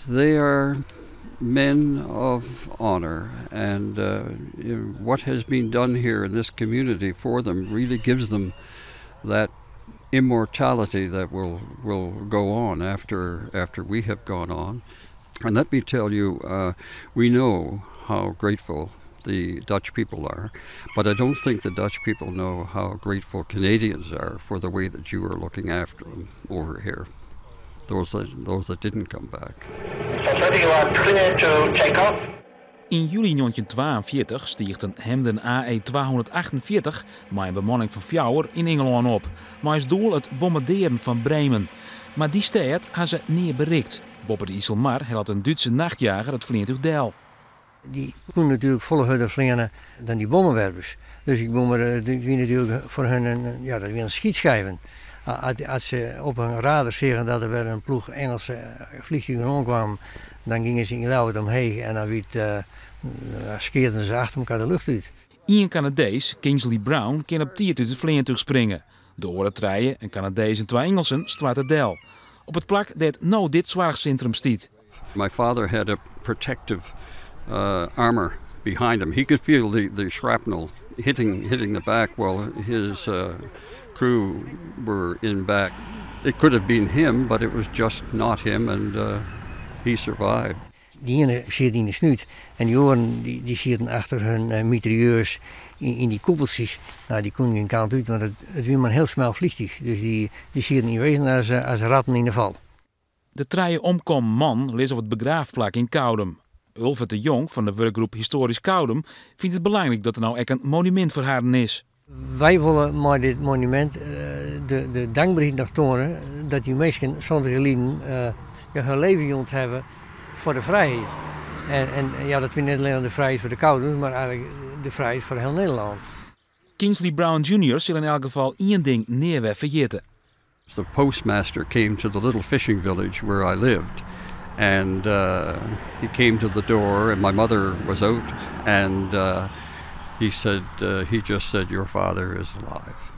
They are men of honor, and what has been done here in this community for them really gives them that immortality that will go on after we have gone on. And let me tell you, we know how grateful the Dutch people are, but I don't think the Dutch people know how grateful Canadians are for the way that you are looking after them over here. Those that didn't come back. So you are clear to take off. Yn july 1942 stiicht in Hampden AE-248 mei in bemanning fan fjouwer yn Ingelân op. Mei as doel it bombardearjen fan Bremen. Mar dy stêd ha se nea berikt. Boppe de Iselmar hellet in Dútske nachtjager it fleantúch del. Dy koene natuerlik folle hurder fleane dan dy bommenwerpers. Dus ik bommen, dy wiene natuerlik foar harren in, ja, dat wiene skytskiven. As se op in radar seagen dat der wer in ploech Ingelske fleantugen oankamen, dan gyngen se yn Ljouwert omheech en dan skeaten se achter elkoar de loft út. Ien Kanadees, Kingsley Brown, kin op tiid út it fleantúch springe. De oare trije, in Kanadees en twa Ingelsen, stoarte del. Op it plak dêr't no dit soarchsintrum stiet. My father had a protective armor behind him. He could feel the shrapnel hitting the back while his crew were in back. It could have been him, but it was just not him, and he survived. Dy iene siet yn de snút en dy oaren dy sieten achter harren mitrailleurs yn dy koepeltsjes. No, dy koene gjin kant út, want it wie mar in hiel smel fleantúch. Dus dy sieten yn wezen as ratten yn de fal. De trije omkommen mannen lizze op it begraafplak yn Koudum. Ulfert de Jong fan de wurkgroep Histoarysk Koudum fynt it belangryk dat der no ek in monumint foar harren is. Wy wolle mei dit monumint de dankberheid noch toane dat dy minsken 70 jier lyn, ja, harren libben jûn hawwe foar de frijheid. En ja, dat wie net allinnich de frijheid foar de Koudumers, mar eigentlik de frijheid foar hiel Nederlân. Kingsley Brown Jr. sil yn elk gefal ien ding nea wer ferjitte. The postmaster came to the little fishing village where I lived, and he came to the door, and my mother was out, and he just said, "Your father is alive."